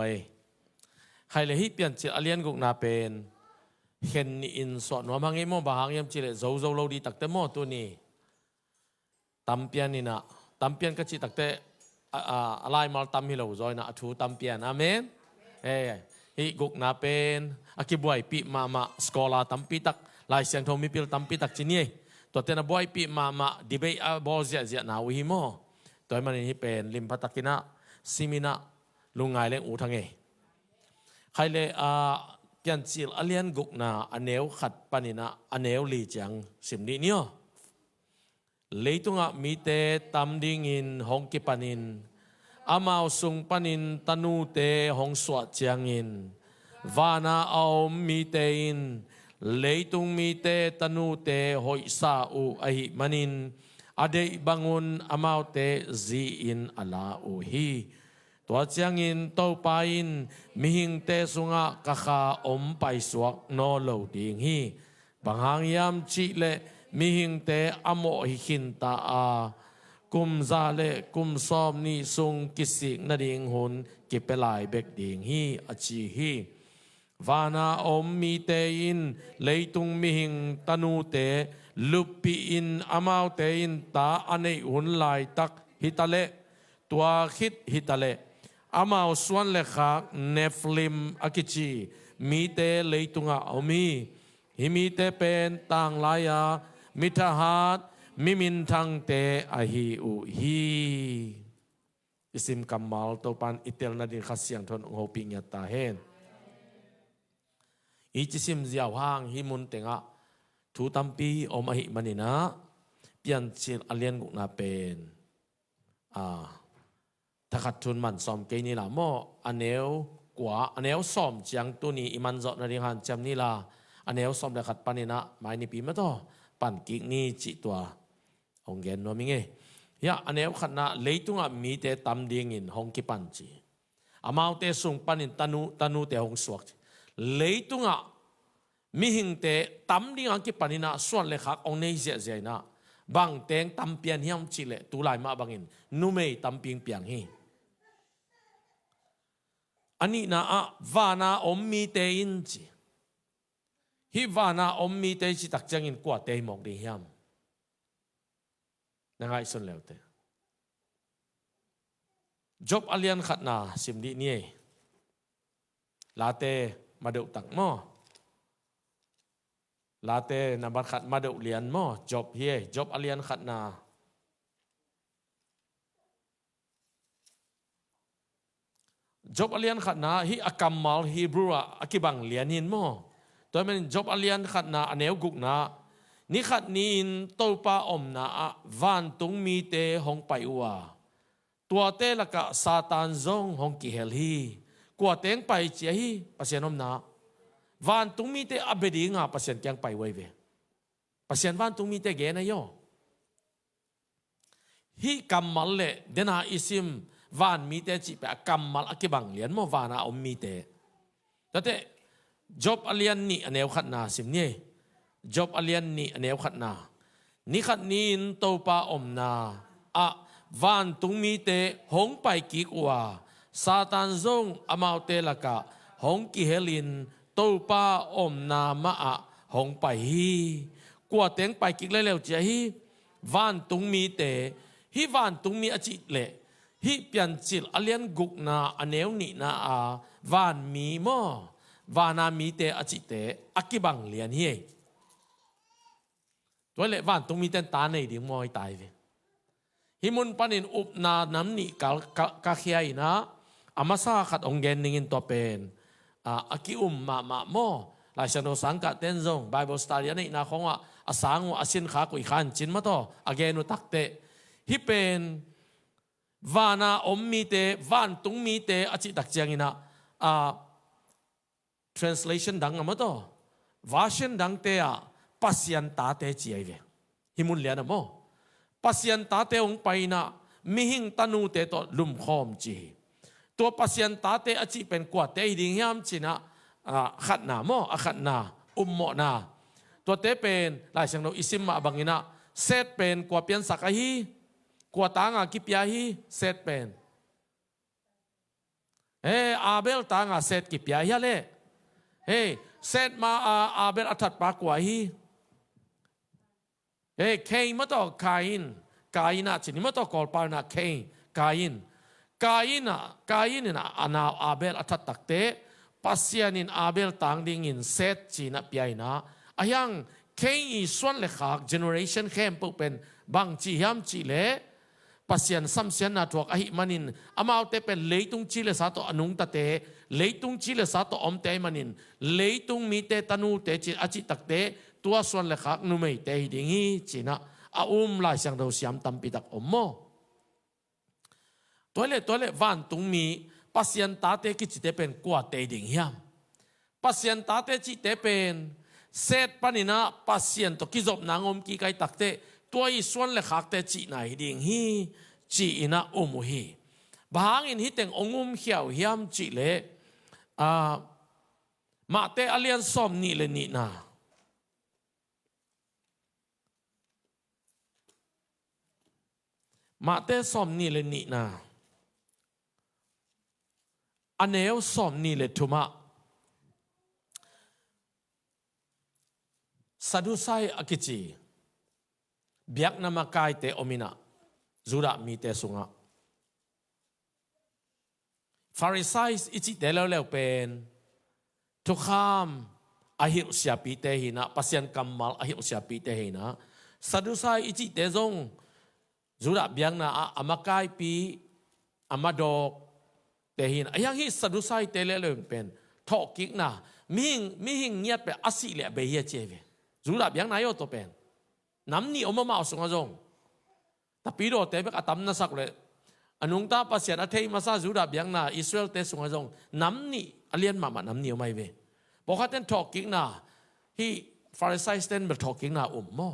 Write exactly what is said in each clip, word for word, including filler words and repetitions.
Pai. Khai le hih Piancil a lian gukna pen khen nihin suah nuam hang ei maw, bang hang hiam cih leh zo zo lo dih takte maw tuni. Tampian inah, tampian ka cih takte a, a, a laimal tam hi lo zaw inah a thu tampian. Amen. Eh, hih gukna pen a kibuaipih mahmah scholar tampi tak, Lai Siangtho mipil tampi tak ci ni ei. Tuate na buaipih mahmah debate a bawl ziahziahna uh hi maw. Tua ahih manin hih pen limpha takinah sim inah lungngai leng ut hang ei. Khai le a, Piancil a lian gukna a neu khat paninah a neu li ciang sim dih ni aw. Leitungah mite tam dingin hong kipanin amau sung panin tanute hong suah ciangin, vana a om mite in leitung mite tanute hoihsa uh ahih manin a deih bangun amaute zi-in a la uh hi. Tua ciangin Topa in mihingte sungah ka kha om paisuak nawn lo ding hi. Bang hang hiam cih leh mihingte a mawh hi khinta a, kum za le kum sawm nih sung kisik nading hun kipia lai bek ding hi, a ci hi. Vana om mite in leitung mihing tanute luppihin amaute in ta a neih hun laitak hitaleh, tua khit hitaleh amau suan le khak Nefilim a kici mite leitungah a om hi. Hih mite pen tanglai-a mi thahat, mi minthangte ahi uh hi. I sim kammal Topan i tel nading Kha Siangtho in hong hopih ngiat ta hen. I cisim ziau hang hih mun tengah thu tampi om ahih maninah Piancil a lian gukna pen, a, thakhat thun man sawm kei ni la maw, a neu kua, a neu sawm ciang tuni i man zawh nading hanciam ni la, a neu sawm le khat paninah mai nipi mataw pan kik ni cih tua hong gen nuam ing ei. Hiah a neu khatna, leitungah mite tam dingin hong kipan ci. Amaute sung panin tanu, tanute hong suak ci. Leitungah mihingte tam dingin kipaninah suan le khak hong nei ziahziah inah, bang teng tam pian hiam cih leh tulai mah bangin numei tampi piang hi. A nihna ah vana om mite in ci. Hih vana om mite cih tak ciangin kuate hi mawk ding hiam? Na ngaihsun leute. Job a lian khatna sim dih ni ei. Late madeuh tak maw. Late nambat khat madeuh lian maw. Job hi ei. Job a lian khatna. Job a lian khatna, hih a kammal Hebrew ah a kibang lian hi in maw. Tua ahih manin Job a lian khatna a neu gukna, ni khat ni-in Topa omna ah vantung mite hong pai uh a, tuate lakah Satan zong hong kihel hi. Kuate hong pai cia hi, Pasian omna. Vantung mite a bia dinga Pasian kiang pai uh ahi ve. Pasian vantung mite gen ahi aw. Hih kammal le dena i sim van mite cih peh a kammal a kibang lian maw, vana om mite. Tate, Job a lian nih a neu khatna sim ni ei. Job a lian nih a neu khatna. Ni khat ni-in Topa omna ah vantung mite hong pai kik uh a, Satan zong amaute lakah hong kihelin Topa omna mah ah hong pai hi. Kuate hong pai kik leuleu cia hi. Vantung mite, hih vantung mi a cih leh, hih Piancil a lian gukna a neu nihna a vanmi maw, vana mite a cihte a kibang lian hi ei. Tua leh vantung mite in ta nei ding maw i tai ve. Hih mun panin upna nam nih ka, ka, ka khia inah, a masa khat hong gen ning in tua pen, a, a ki-um mahmah maw. Laisiangtho sangkahte in zong Bible study a neihna khawngah a sang uh a sin khak uh i khan cin mataw a gen uh takteh, hih pen vana om mite, vantung mite a cih tak cianginah, a, translation dang a mataw, version dangte ah Pasian tate ci ahi ve. Hih mun lian a maw, Pasian tate hong pai inah mihing tanute tawh lumkhawm ci hi. Tua Pasian tate a cih pen kuate hi ding hiam cinah, a, khatna maw, a khatna, ummawhna. Tuate pen Laisiangtho i sim mah banginah, Seth pen kua piansak ahi, kua tanga kipia hi, Seth pen. He, Abel tanga Seth kipia hi a leh. He, Seth ma a Abel a thatpa kua hi? He, Cain maw tawh Cain, Cain ah ci ni maw tawh Kawlpau in ah Cain, Cain. Cain ah, Cain in ah a nau Abel a that takteh, Pasian in Abel tang dingin Seth ci-in ah pia in ah, ahi hang Cain i suan le khak generation khempeuh pen bang ci hiam cih leh, Pasian samsiatna thuak ahih manin, amaute pen leitung ci le sa tawh a nungtate, leitung ci le sa tawh a omte ahih manin, leitung mite tanute ci a cih takteh, tua suan le khak numeite hi ding hi ci-in ah a um Lai Siangtho siam tampi tak om maw? Tua hi leh, tua hi leh vantungmi, Pasian tate kicite pen kuate hi ding hiam? Pasian tate cihte pen Seth panin ah Pasian tawh kizopna hong om kik ahih takteh, tua i suan le khakte cihna hi ding hi, ci-in ah um uh hi. Bang hangin hih teng hong umkhia uh hiam cih leh, ah, Matthai a lian sawmnih le nihna. Matthai sawmnih le nihna, a neu sawmnih le thum ah, Sadusai a kici biakna makaite om in ah, Judah mite sungah. Farisai i cihte leuleu pen thukham a hilh siapite hi in ah, Pasian kammal a hilh siapite hi in ah, Sadusai i cihte zong Judah biakna ah a makaipi, a madawkte hi in ah, ahi hang hih Sadusaite leuleu in pen thawhkikna, mihing, mihing ngiat pen a sih leh a bei hi a ci hi ve. Judah biakna hi aw, tua pen nam nih om a, amau sungah zong. Tapidawte bek a tam na sak leh, a nungta Pasian a thei masa Judah biakna Israelte sungah zong nam nih, a lian mahmah nam nih om ahi ve. Pawlkhatte in thawhkikna, hih Farisai-te in bel thawhkikna um maw?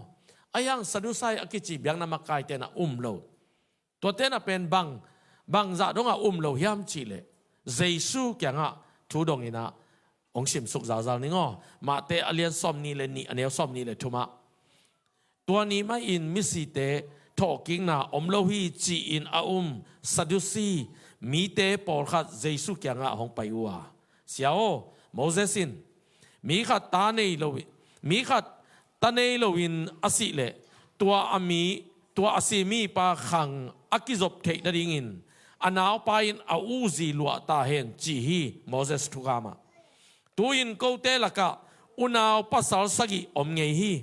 Ahi hang Sadusai a kici biakna makaite in ah um lo. Tuate in ah pen bang, bang zah dong a um lo hiam cih leh, Jesu kiangah thu dong in ah hong simsuk zalzal ning aw. Matthai a lian sawmnih le nih, a neu sawmnih le thum ah, tua ni mahin misite thawhkikna om lo hi, ci-in a um Sadusi mite pawlkhat Jesu kiangah hong pai uh a, "Sia aw, Moses in mi khat ta nei lo, mi khat ta nei loin a sih leh, tua a mi, tua a si mipa khang a kizop theih nadingin a naupa in a uzi luah ta hen," ci hi, Moses thukham ah. Tu-in kote lakah unau pasal sagih om ngei hi.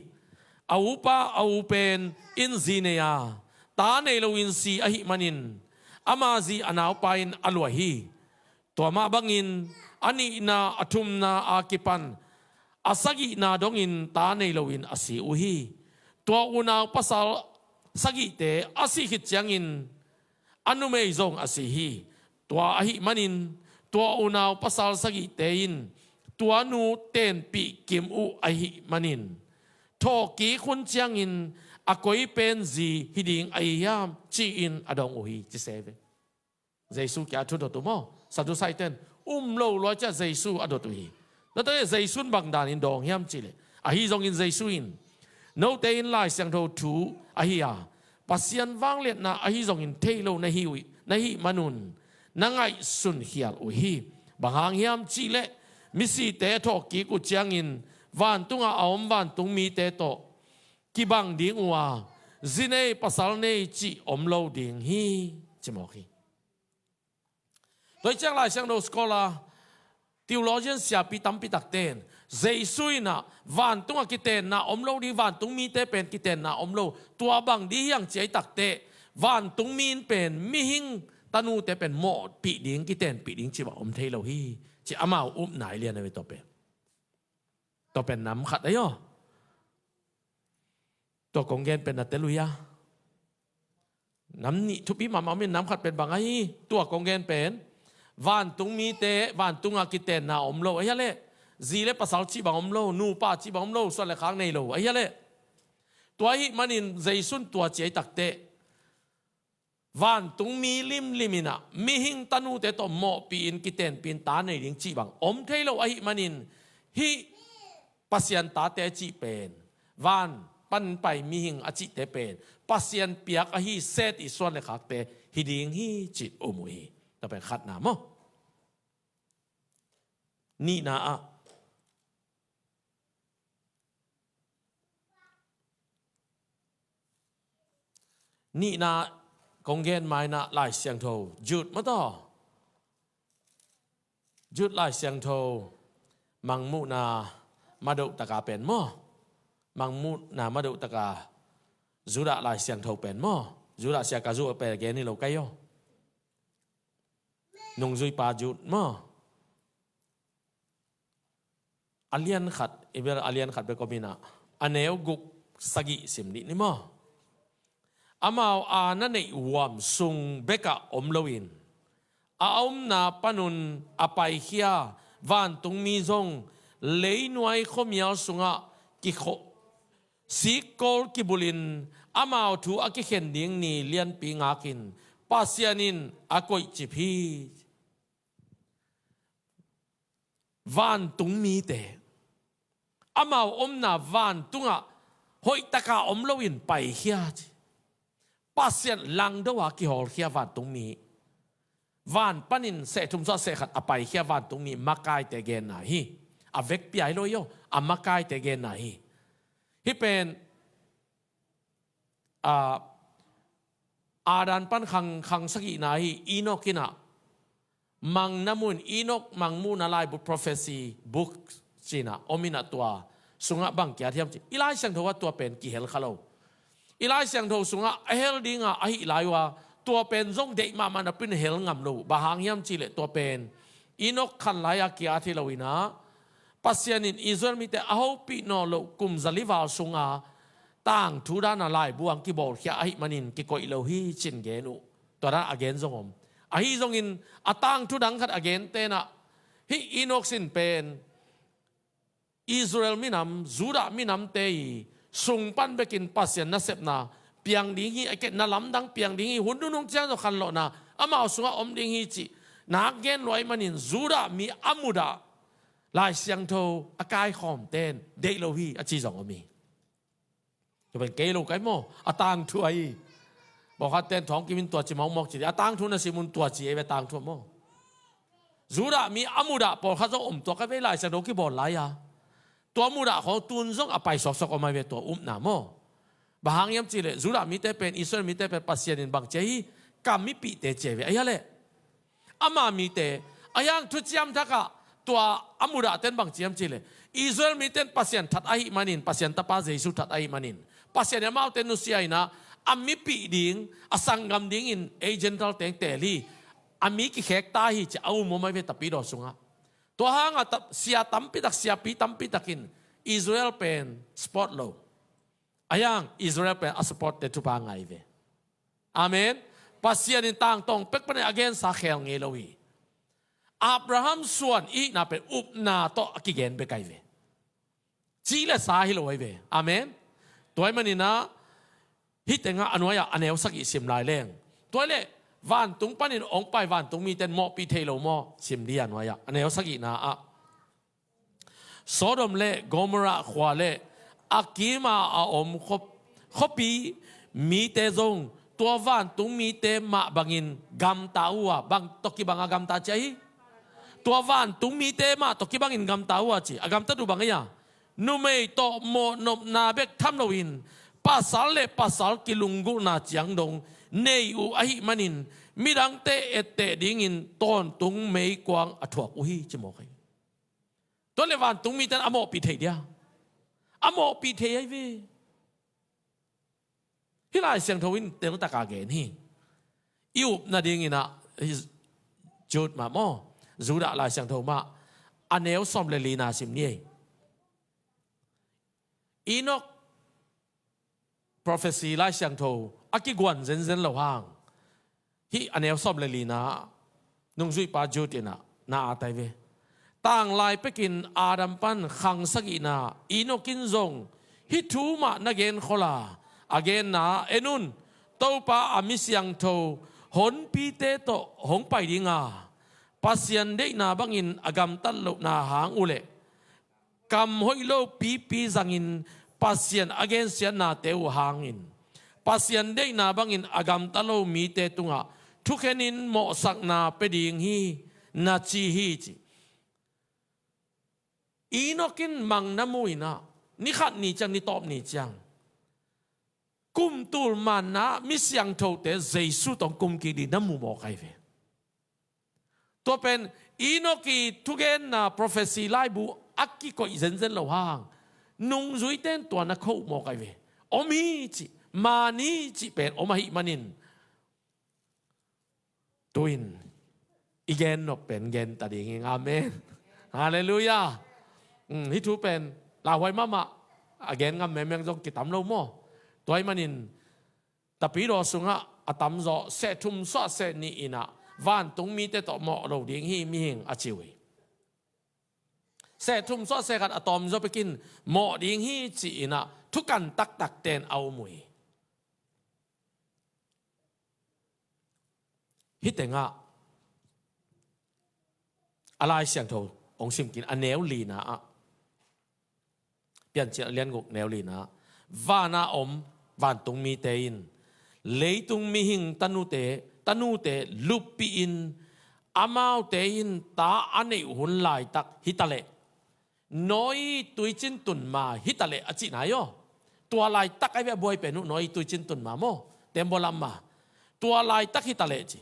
A upa, a u pen in zi nei a, ta nei loin si ahih manin, ama zi a naupa in a luah hi. Tua mah bangin a nihna, a thumna a kipan a sagihna dongin ta nei loin a si uh hi. Tua unau pasal sagihte a sih khit ciangin a numei zong a si hi. Tua ahih manin tua unau pasal sagihte in tua nu tenpih kim uh ahih manin, thawhkik hun ciangin a koi pen zi hi ding ahi hiam, ci-in a dong uh hi, ci se ve. Jesu kiang thu dot uh maw? Sadusaite in um lo lua ciah Jesu a dot uh hi. Nate Jesu in bang danin dawng hiam cih leh, ahi zongin Jesu in, "Note in Lai Siangtho thu ahi a, Pasian vangliatna ahi zongin thei lo na hi uh, na hih manun na ngaihsun khial uh hi. Bang hang hiam cih leh, misite a thawhkik uh ciangin vantungah a om vantung mite tawh kibang ding uh a, zi nei pasal nei cih om lo ding hi," ci mawk hi. Tua hi ciang Lai Siangtho scholar, theologian siapi tampi takte in, Jesu in ah vantungah kitenna om lo ding, vantung mite pen kitenna om lo, tua bang ding hiam ci ahih takteh, vantung mi in pen mihing tanute pen mawhpih ding, kitenpih ding cih bang om thei lo hi, ci amau upna hi lian a ve tua pen. Tua pen nam khat ahi aw. Tua kong gen pen na tel uh hia? Nam nih thupi mahmah om in, nam khat pen bang ahi? Tua kong gen pen vantung mite, vantungah kitenna om lo ahi a leh, zi le pasal cih bang om lo, nupa cih bang om lo, suan le khak nei lo ahi a leh. Tua ahih manin Jesu in tua ci ahih takteh, vantung mi limlim in ah mihing tanute tawh mawhpih in, kitenpih in, ta nei ding cih bang om thei lo ahih manin, hih Pasian tate a cih pen, van pan pai mihing a cihte pen Pasian piak ahi, Seth i suan le khakte hi ding hi, ci-in um uh hi. Tua pen khatna maw? Nihna ah, nihna kong gen maina Lai Siangtho Jude maw taw? Jude Lai Siangtho Mangmuhna madoh taka pen maw? Mangmuhna madoh taka Judah Lai Siangtho pen maw? Judah sia ka Judah pen gen hi lo kai aw. Nungzuipa Jude maw? A lian khat, i bel a lian khat bek om inah, a neu guk sagih sim dih ni maw? Amau a na neih huam sung bekah om loin, a omna panun a paikhia vantungmi zong leinuai khuamial sungah kikhawh sikkawl kibulhin amau thu a kikhen ding ni lianpi ngakin Pasian in a koihcip hi. Vantungmite, amau omna vantungah hoihtaka om loin paikhia ci. Pasian langdo a kihawlkhia vantungmi, van panin sehthum suah sehkhat a paikhia vantungmi makaite genna hi. A vekpi ai lo hi aw, a makaite genna hi. Hih pen a, Adam pan khang, khang sagihna hi. Enoch inah, Mangna Muh in, Enoch Mangmuhna laibu, prophecy book cinah om inah, tua sungah bang kiat hiam ci, i Lai Siangtho ah tua pen kihel kha lo. I Lai Siangtho sungah a hel dinga ahih lai uh a, tua pen zong deih mahmah napi-in hel ngam lo. Bang hang hiam cihleh tua pen Enoch khan lai-a kiat hi lo inah, Pasian in Israel mite a hopih nawn loh kum zali val sunga tangthu dana laibu ang kibawlkhia ahih manin kikoih lo hi cin gen uh. Tua dan a gen zong om. Ahi zongin a tangthu dang khat a gen tenah, hih Enoch sin pen Israel minam, Judah minamte i sung pan bekin Pasian nasepna piang ding hi, a kei na lamdang piang ding hi, hun nunung ciang zong khanlawhna amau sungah om ding hi cih nak gen luai manin Judah mi a mudah Lai Siangtho a kaikhawmten deih lo hi a ci zong om hi. Tua pen kei lo kai maw, a tangthu ahi. Pawlkhat ten thawng kimin tua ci mawkmawk ci dih, a tangthu na simun tua ci ei ve, tangthu maw? Judah mi a mudah pawlkhat zong om tua kai ve, Lai Siangtho kibawl lai-a. Tua mudah khawng tun zong a pai sawksawk om ai ve, tua upna maw? Bang hang hiam cihleh Judah mite pen, Israel mite pen Pasian in bang ci ahi, ka mipihte ci ai ve, ahi a leh. Ama mite, a hiang thuciam thakah tua a mudahten bang ci hiam cihleh, Israel miten Pasian that ahih manin, Pasian Tapa Jesu that ahih manin, Pasian in amaute nusia inah, a mipih ding, a sanggam dingin ei Gentile teng teel hi, a mi kikhek ta hi ci a um om ai ve tapidaw sungah. Tua hangah ta-, sia tampitak, siapi tampitakin Israel pen support lo. A hiang Israel pen a supportte thupha ngai ve. Amen. Pasian in tangtawng pek panin a gensa khel ngei lo hi. Abraham suan ihihna pen upna tawh a kigen bek ai ve. Cih le sa hi lo ai ve. Amen. Tua ahih maninah hih tengah a nuai-ah a neu sagih sim lai leng. Tua ahih leh vantung panin hong pai vantung miten mawhpih thei lo maw? Sim dih a nuai-ah. A neu sagihna ah Sodom le Gomorrah khua le a kima a om khuap-, khuapi mite zong tua vantung mite mah bangin gamta uh a, bang tawh kibang a gamta ci ahi? Tua vantung mite mah tawh kibangin gamta uh a ci. A gamtat uh bang ahi a? Numei tawh mawhnopna bek tham loin pasal le pasal kilunggulhna ciang dong nei uh ahih manin midangte etteh dingin tawntung meikuang a thuak uh hi ci mawk ahi. Tua le vantung mite in a mawhpih thei dia? A mawhpih thei ahi ve. Hih Lai Siangtho in teltaka gen hi. I upna dinginah hih Jude mah maw, Judah Lai Siangtho mah a neu sawm le lina sim ni ei. Enoch prophecy Lai Siangtho a kiguan zenzen lo hang, hih a neu sawm le lina nungzuihpa Jude inah na at ai ve. Tanglai pekin Adam pan khang sagihna Enoch in zong hih thu mah na genkholh a, a genna ah, en un, Topa a mi siangtho honpite tawh hong pai dinga, Pasian deihna bangin a gamtat lohna hang uhleh kam hoih lo pipi zangin Pasian a gensiatnate uh hangin Pasian deihna bangin a gamta lo mite tungah thukhenin mawhsakna pia ding hi, na ci hi ci. Enoch in mang na mu in ah, ni khat ni ciang, ni tawp ni ciang, kum tul manna mi siangthote Jesu tawh kum kik ding na mu mawk ahi ve. Tua pen Enoch i thugenna prophecy laibu a kikoih zenzen lo hang, nungzuite in tua na khoh mawk ahi ve. Om hi cih, man hi cih pen om ahih manin, tu-in i gen nop pen gen ta ding hi. Amen. Halleluiah. Um, hih thu pen lauhuai mahmah, a gen ngam mengmeng zong kitam lo maw. Tua ahih manin, Tapidaw sungah a tamzaw seh thum suah seh nih in ah vantung mite tawh mawh lo ding hi mihing, a ci uh hi. Seh thum suah seh khat a tawmzaw bekin mawh ding hi ci-in ah thukan taktakte in a um uh hi. Hih tengah a Lai Siangtho hong sim kik in, a neu lina ah, Piancil a lian guk, neu lina ah, vana om vantung mite in leitung mihing tanute, tanute luppih in, amaute in ta a neih hun laitak hi taleh, Noah tuicin tun ma hi taleh, a cihna hi aw. Tua laitak ahi ve, a buai pen uh Noah tuicin tun ma maw, tembaw lam ma. Tua laitak hi taleh ci.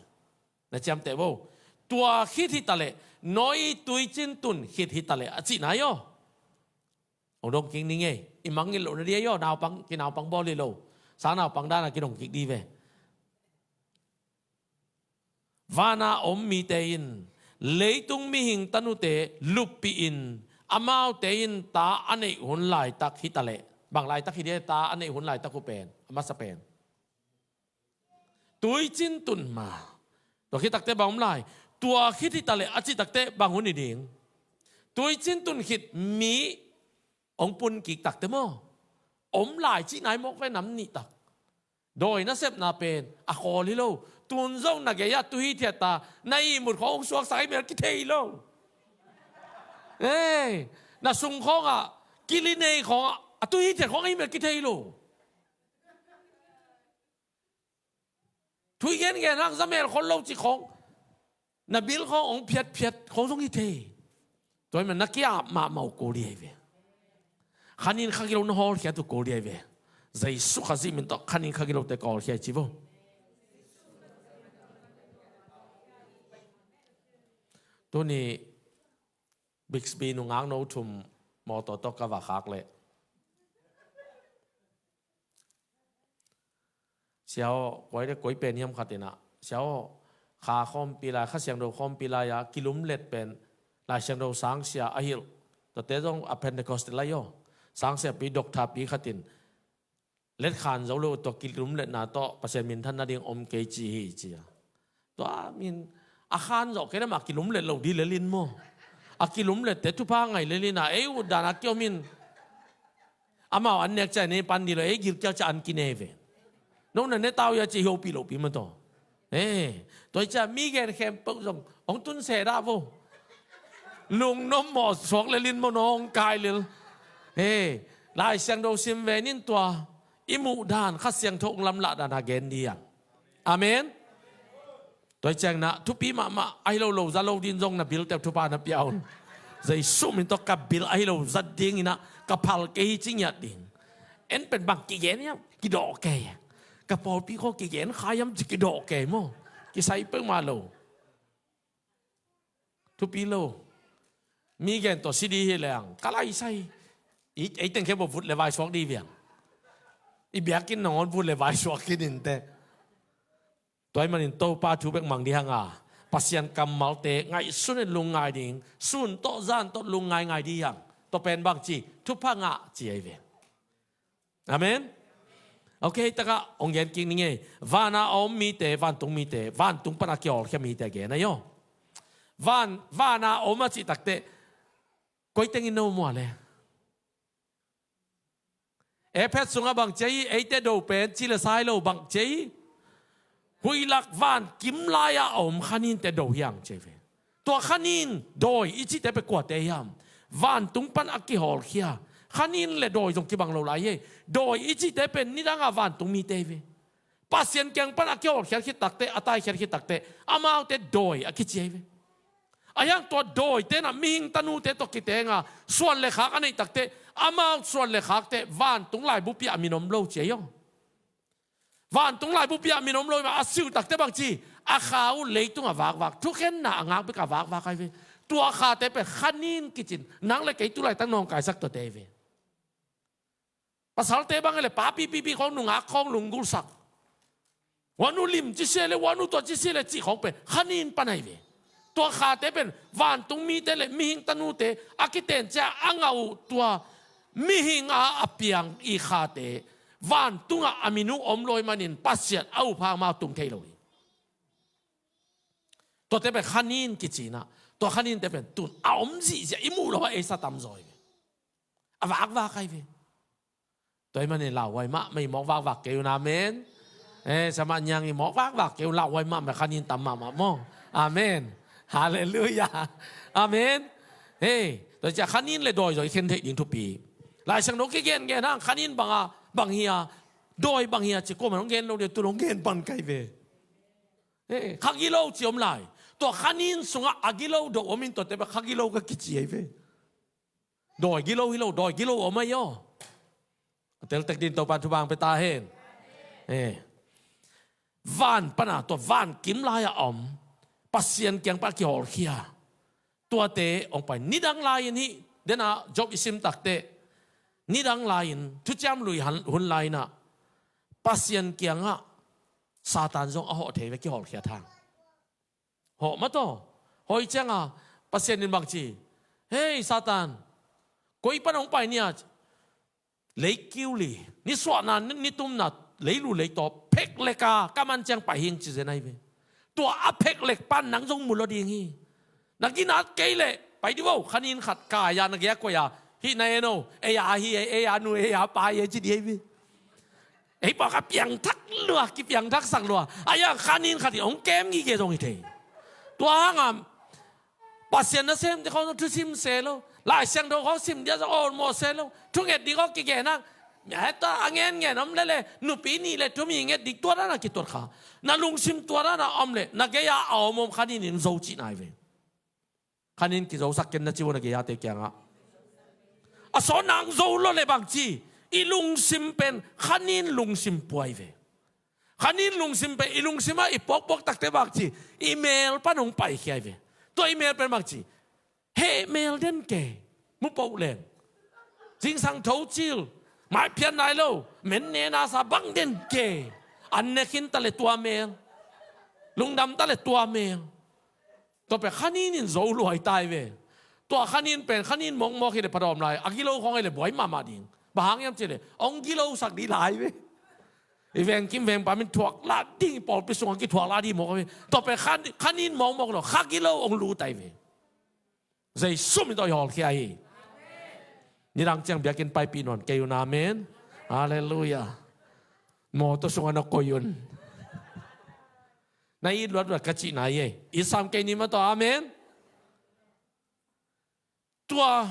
Na ciamteh vo. Tua khit hi taleh, Noah tuicin tun khit hi taleh, a cihna hi aw. Hong dong kik ni ngei. I mangngilh loh nading hi aw, naupang, kinaupang bawl hi lo. Sang naupang dan a kidong kik ding hi ve. Vana om mite in leitung mihing tanute luppih in, amaute in ta a neih hun laitak hi taleh. Bang laitak hi ding, ta a neih hun laitak uh pen, a masa pen. Tuicin tun ma. Tua khit takte bang om lai? Tua khit hi taleh, a cih takte bang hun hi ding? Tuicin tun khit mi hong pun kik takte maw. Om lai cihna hi mawk ve, nam nih tak. Dawi nasepna pen a khawl hi lo. Tun zong na gei-ah tu hithiat a, na ihmut khawng hong suaksak ahih manin kithei lo. Ei, na sung khawngah kili nei khawngah a tu hithiat khawng ahih manin kithei lo. Thu i gengen hang za mel khol lo cih khawng, na bil khawng hong phiatphiat khawng zong hi thei. Tua ahih manin na ki-ap mahmah uh kul ding ahi ve. Khanin khagilo na hawlkhiat uh kul ding ahi ve. Jesu Khazih min tawh khanin khagilote ka hawlkhia hi ci vo. Tuni Bixby nungak no thum mawtaw tawh ka va khak leh, Sia aw, koi le koi pen hiam khat in ah, Sia aw, Kha khawmpi lai, Kha Siangtho khawmpi lai-a kilumlet pen Lai Siangtho sangsia a hilh. Tuate zong a Pentecost lai aw. Sangsiapi, doctor pi khat in, letkhan zo lo, tua kilumletna tawh Pasian minthan nading om kei ci hi, ci a. Tua min a khan zawh kei le mah, a kilumlet lo ding lel in maw. A kilumlette thupha ngai lel in a, ei utdan a kiom in. Amau an nek ciang ei pan ding lo, ei gilkial ciang an kine ve. No na ne tau ia ci hiopih lopi mah tawh. Eh, tua hi ciang mi gen khempeuh zong hong tun se dah vo. Lungnuam mawh suak lel in maw, no hong kai lel. Eh, Lai Siangtho sim ve nin tua i muh dan, Kha Siangtho hong lamlah dan a gen ding a. Amen. Tua hi ciangin ah thupi mahmah, ahi lo lo za lo ding zong na bilte uh thupha na pia un. Jesu min tawh ka bil ahi lo zat dingin ah ka phal kei hi ci ngiat ding. En pen bang kigen hiam? Kidawh kei. Ka pawlpi khawng kigen kha hiam ci kidawh kei maw. Kisai peuhmah lo. Thupi lo. Mi gen tawh si ding hi leng ka laisai. Ei, ei teng khempeuh vut le vai suak ding hi viang. I biakinn nangawn vut le vai suak khin inteh. Tua ahih manin Topa thu bek mang ding hang a, Pasian kammalte ngaihsun in lungngai ding, sun tawh zan tawh lungngai ngai ding hi hang. Tua pen bang ci, thupha ngah ci ahi ve. Amen. Ok, hih takah hong gen kik ning ei. Vana a om mite, vantung mite, vantung pana kihawlkhia mite gen ahi aw. Van, vana om a cih takteh koi tengin na om uh a le? Efesa sungah bang ci ahi, eite do pen ci le sa hi lo, bang ci ahi? Huihlak van kim lai-ah a om khanin te do hi hang ci ahi ve. Tua khanin dawi i cihte pen kuate hiam? Vantung pan a kihawlkhia. Khanin le dawi zong kibang lo lai hi. Dawi i cihte pen nidang a vantung mite hi ve. Pasian kiang pan a kihawlkhiat khit takteh, a taikhiat khit takteh, amaute dawi a kici ahi ve. A hiang tua dawite na mihing tanute tawh kitenga suan le khak a neih takte, amau suan le khakte vantung laibupi ah a min om lo ci a hiang. Vantung laibupi ah a min om lo i mah a siu takte bang ci, a kha uh leitung a vakvak, thukhenna a ngak bek a vakvak ai ve. Tua khate pen khanin kicin, nang le kei tu laitak nawngkaisak tuate ai ve. Pasalte bang le papi pipi khong nungak khong lunggulhsak. Wanu lim ci sia le, wanu tua ci sia le cih khong pen khanin pan ai ve. Tua khate pen vantung mite le mihing tanute a kiten cia a ngah uh tua mihing a a piang i khate vantungah a min uh om lo i manin Pasian a upha mah tung thei lo hi. Tuate pen khanin kicinah, tua khaninte pen tun a om zihziah i muh lo a ei sa tamzaw hi ve. A vakvak ai ve. Tua i manin lauhuai mahmah i mawk vakvak kei un, amen. Eh, samah niang i mawk vakvak kei un, lauhuai mahmah, khanin tam mahmah maw. Amen. Halleluiah. Amen. Hei, tua cia khanin le dawi zaw i khen theih ding thupi. Laisiangtho kigen gen hang khanin banga bang hia, dawi bang hia ci kuaman hong gen lo dia, tu hong gen pan kai ve. Hei, kha gilo ci om lai. Tua khanin sungah a gilo do om in tuate bang kha gilo ka kici ai ve. Dawi gilo hi lo, dawi gilo om ai aw. A teltek din Topan thupha pia ta hen. Eh. Van pana tua van kim lai-ah om Pasian kiang pan a kihawlkhia. Tuate hong pai nidang lai-in hi. Dena Job i sim takte nidang lai-in thuciam lui hun lai-inah Pasian kiangah Satan zong a hawh thei ve, kihawlkhia thang. Hawh mataw. Hawh i cianga Pasian in bang ci, hei Satan, koi pan hong pai nia? Leikiu li, nisuahna nitumna, leilu leitawp pheklek a ka man ciang pai hing ci zen ai ve. Tua a pheklek pan nang zong mu lo ding hi. Na ginat kei leh pai di vo, khanin khat kai a na gei a koi a, hih na en o, ei a hi, ei a nu, ei a pa hi ci di ai ve. Ei pawh ka piangthak lua, kipiangthaksak lua. A hiang khanin khat hi hong kem ngike zong hi thei. Tua hangah Pasian nasemte khawng zong thusim se lo, Laisiangtho khawng sim dia zong awlmawh se lo, thunget ding khawng kigen hang. Heta a ngenngen om lele, nupi nih le thum hi nget ding tua dana kituat kha. Na lungsim tua dana om le na gei-a a om om khanin in zo cihna ai ve. Khanin kizosak ken na ci uh na gei-ate kiangah. A sawn nang zo lo le bang ci, i lungsim pen khanin lungsim puai ve. Khanin lungsim pen i lungsim ah i puakpuak takte bang ci, i mel pan hong paikhia ai ve. Tua i mel pen bang ci, heh mel den ke, mu poh leng. Zingsang tho cil, maiphian nai lo, men nena sa bang den ke. An ne khin ta le tua mel, lungdam ta le tua mel. Tua pen khanin in zo luai tai ve. Tua khanin pen khanin mawkmawk hi le pha dawm lai, a gilo khawng hi le buai mahmah ding. Bang hang hiam cih le hong gilosak dih lai ve. I vengkim vengpam in thuak lah ding, i pawlpi sungah kithuak lah dih mawk ve. Tua pen khan-, khanin mawkmawk lo, kha gilo hong lu tai ve. Jesu min tawh i hawlkhia hi. Nidang ciang biakinn paipih nawn kei un, amen. Halleluiah. Mawtaw sungah na koih un. Na it luatluat ka cihna hi ei. I sam kei ni mataw, amen. Tua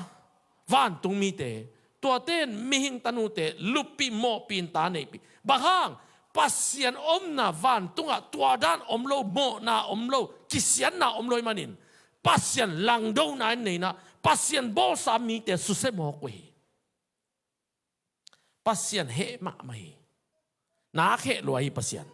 vantung mite, tuate in mihing tanute luppih mawhpih in ta neihpih. Bang hang? Pasian omna vantungah tua dan om lo, mawhna om lo, kisiatna om lo i manin Pasian langdona in neina, Pasian bawlsa mite susia mawk uh hi. Pasian heh mahmah hi. Nak heh lua hi Pasian.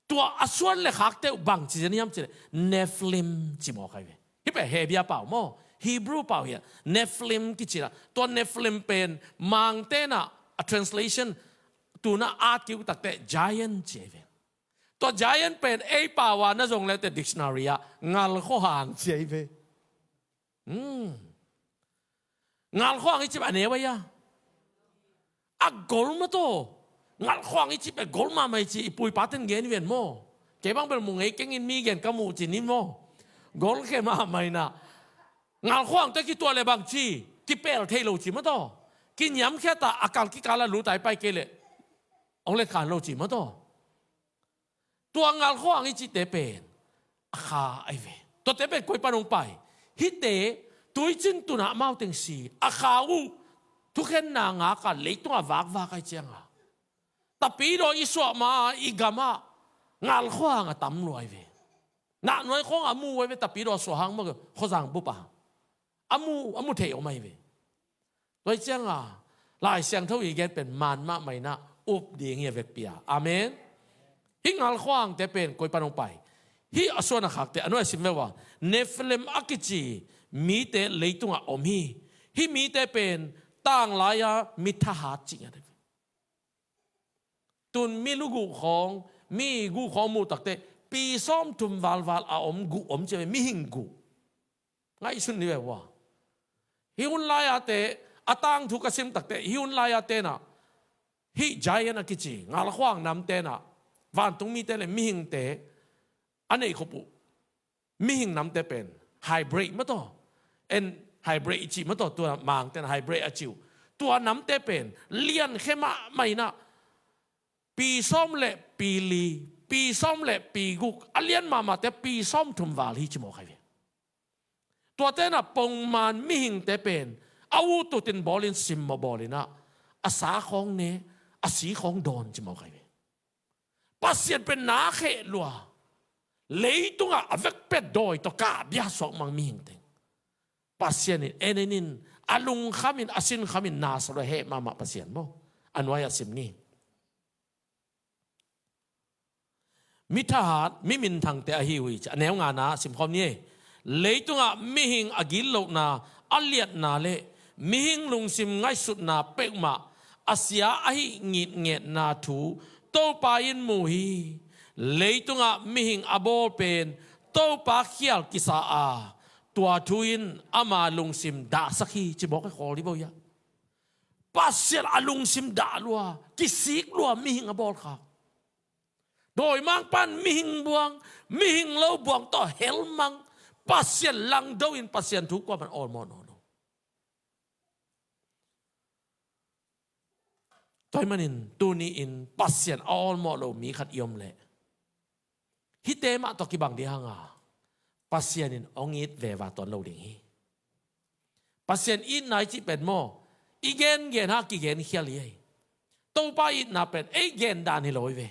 Tua a suan le khakte uh bang ci zen hiam cih le Nephilim ci mawk ai ve. Hih pen Hebia pau maw, Hebrew pau hi a, Nephilim kici a. Tua Nephilim pen Mangte na a translation tuna at kik uh takte giant ci ai ve. Tua giant pen ei pau a na zong le te dictionary ah ngalkhuahang ci ai ve. Hmm. Ngalkhuahang i cih a neu a hi a. A gol mataw. Ngalkhuahang i cih pen gol mahmah i cih i pu i paten gen hi ven maw. Kei bang bel mu ngei keng in mi gen ka muh cih ni maw. Gol khe mahmah in a. Ngalkhuahang te kituah le bang ci, kipel thei lo ci mataw. Kiniamkhiat a, a kal kikal a lut a i pai kei leh hong letkhan lo ci mataw. Tua ngalkhuahang i cihte pen a kha ai ve. Tuate pen koi pan hong pai? Hihte tuicin tunah amau teng si a kha uh, thukhenna ngak a leitung a vakvak ai cianga, tapidaw i suah ma i gamah ngalkhuahang a tam lua ai ve. Nahnuai khawng a mu uh ai ve, Tapidaw suah hang mah khuazang bup a a mu, a mu thei om ai ve. Tua hi cianga Lai Siangtho i gen pen man mahmah inah up ding hi a vekpi a. Amen. Hih ngalkhuangte pen koi pan hong pai? Hih a suan a khakte a nuai a sim veu a, Nephilim a kici mite leitungah om hi. Hih mite pen tanglai-a mi thahat cih ngiat hi. Tun mi luguh khawng, mi guh khawng muh takteh pi sawmthum valval a om guh om ci ve, mihing guh. Ngaihsun ni ve ua. Hih hun lai-a te a tangthu ka sim takteh hih hun lai-a tenah hih giant a kici ngalkhuang nam tenah vantung mite le mihingte a neihkhup uh mihing namte pen hybrid mataw, en, hybrid i cih mataw, tua mangten hybrid a cih uh. Tua namte pen liankhe mahmah inah pi sawm le pi li, pi sawm le pi guk, a lian mahmahte pi sawmthum val hi ci mawk ai ve. Tua tenah pongman mihingte pen a ututin bawlin simmawh bawlinah a sa khawng ne, a si khawng dawn ci mawk ai ve. Pasian pen na kheh lua, leitungah a vekpet dawi tawh kah bia suak mang mihingteng. Pasian in en en in a lungkhamin a sinkhamin na sa lua heh mahmah Pasian maw? A nuai a sim ni. Mi thahat, mi minthangte ahi uh hi ci a neu ngana simkhawm ni. Leitungah mihing a gitlohna, a liatna le mihing lungsim ngaihsutna peuhmah a sia ahi ngitngetna thu Topa in mu hi. Leitungah mihing a bawl pen Topa khial kisa a, tua thu in ama lungsim dahsak hi ci mawk a khawl hi bo ia. Pasian a lungsim dah lua, kisik lua mihing a bawlkhak. Dawimangpan mihing buang, mihing lo buang tawh helmang, Pasian langdo in Pasian thu kuaman awlmawh nawn lo. Tua hi manin tuni-in Pasian a awlmawh lo mi khat i om leh hihte mah tawh kibang dih hanga Pasian in hong it veva tuan lo ding hi. Pasian itna i cih pen maw, i gengen ha kigen khial hi ei. Topa itna pen ei gen dan hi lo hi ve.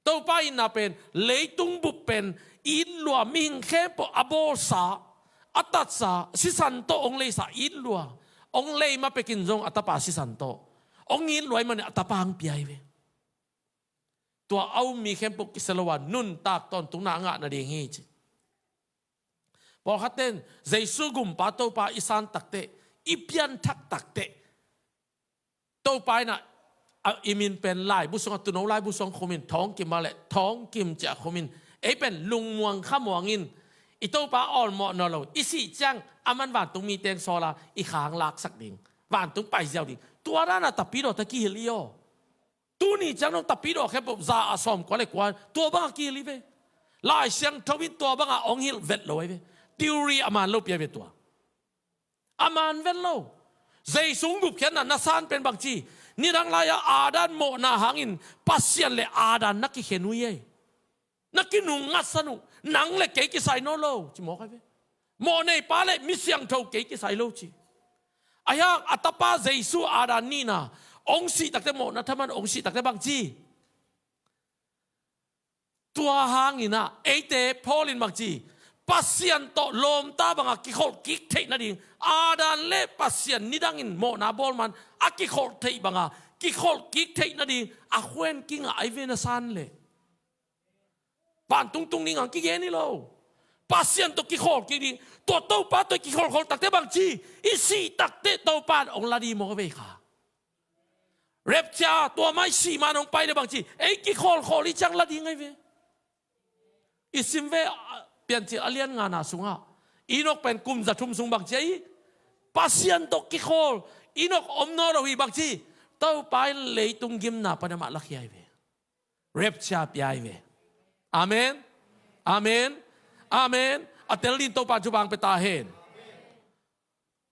Topa itna pen leitung bup pen it lua, mihing khempeuh a bawlsa, a tatsa, sisan tawh hong leisa it lua. Hong lei ma pekin zong a tapa sisan tawh hong it lua hi manin a tapa hong pia hi ve. Tua a um mi khempeuh kisia lo a nuntak tawntungna a ngah nading hi ci. Pawlkhatten Jesu gumpa Topa i san takteh, i pianthak takteh, Topa inah a, i min pen laibu sungah, tuuno laibu sungah khumin, Thawngkim ah le Thawngkim ciah khumin, ei pen lungmuang khamuang in i Topa awlmawh nawn lo, i sih ciang aman vantung mi teng sawla i khang laksak ding, vantung paiziau ding. Tua dana Tapidawte kihilh hi aw. Tuni ciang dong Tapidaw khempeuh za a sawmkua le kua tua banga kihilh hi ve. Lai Siangtho in tua banga hong hilh vet lo ahi ve. Theory a man lo pia ve tua. A man vet lo. Jesu gupkhiatna na san pen bangci, nidang lai-a Adam mawhna hangin Pasian le Adam na kikhen uh hi ei. Na kinung ngatsan uh, nang le kei kisai nawn lo ci mawk ahi ve. Mawhnei pa le mi siangtho kei kisai lo ci. Ahi hang a tapa Jesu Adam nihna hong sih takte, mawhna thaman hong sih takte bangci. Tua hanginah eite Paul in bangci, Pasian tawh lawmta banga kikholh kik theih nading, Adam le Pasian nidangin mawhna bawl man a kikholh theih banga kikholh kik theih nading a khuan kingah ahi ve na san leh. Vantung tung ding ang kigen hi lo. Pasian tawh kikholh kik ding, tua Topa tawh kikholhkholh takte bangci, i sih takte Topa in hong la ding maw vei kha. Rapture, tua mai sih man hong pai le bangci, ei kikholhkholh i ciang la ding ahi ve. I sim ve, a, Piancil a lian ngana sungah Enok pen kum za thum sung bangci ahi, Pasian tawh kikholh Enok om nawn lo hi bangci, Topa in leitung gimna pan amah lakhia ahi ve. Rapture pia ahi ve. Amen. Amen. Amen. A tel din Topa thupha pia ta hen.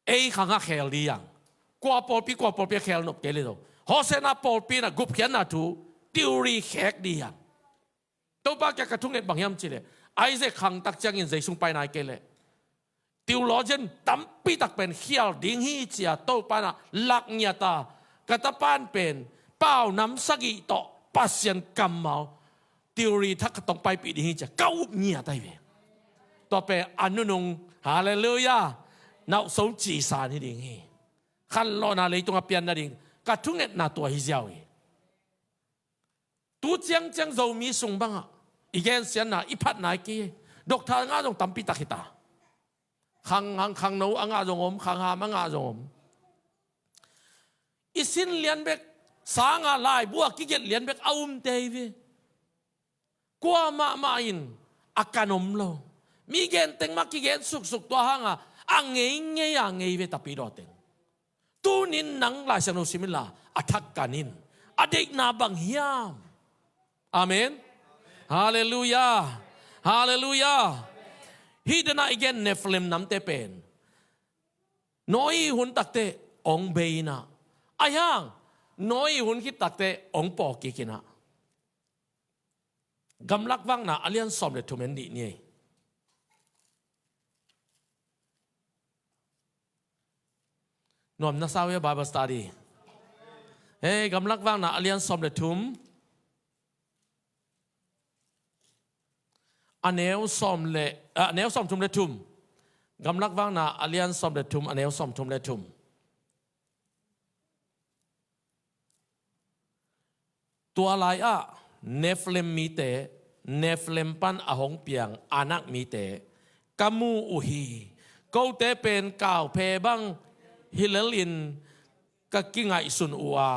Ei khangah khel ding ang. Kua pawlpi, kua pawlpi a khel nop kei le lo. Hosanna pawlpi na gupkhiatna thu theory khek ding ang. Topa kiang ka thunget bang hiam cih leh, Isaac khangtak ciangin Jesu pai nai kei leh theologian tampi tak pen khial ding hi ci-a Topa na lak ngiat a, ka tapan pen pau nam sagih tawh Pasian kammal theory thak ka tong paipih ding hi ci-a ka up ngiat ahi ve. Tua pen a nunung, halleluiah, nauhso cisa ni ding hi. Khanlawhna leitung a pian nading ka thungetna tua hi ziau hi. Tu ciangciang Zomi sung bangah i gensiatna, i phatna i kei hi. Doctor a ngah zong tampi tak hi ta. Khang, khang, khangno a ngah zong om, khangham a ngah zong om. I sin lian bek, sanga laibu a kigelh lian bek a umte hi ve. Kuamah mah in a kan om lo. Mi genteng mah kigen suksuk tua hanga a ngeingei a ngei ve, tapidaw teng. Tunin nang Lai Siangtho sim inla, a thak kan in. A deihna bang hiam? Amen. Halleluiah. Halleluiah. Hih dena i gen Nephilim namte pen Noah hun takte ong bei inah, ahi hang Noah hun khit takte ong pawkik inah. Gamlak Vakna a lian sawm le thum en dih ni ei. Nuam na sa uh hia Bible study? Hei, Gamlak Vakna a lian sawm le thum, a neu sawm le, a neu sawm thum le thum. Gamlak Vakna a lian sawm le thum, a neu sawm thum le thum. Tua lai-ah Nephilim mite, Nephilim pan a hong piang Anak mite ka mu uh hi. Kote pen kauphe bang hi lelin ka kingaihsun uh a,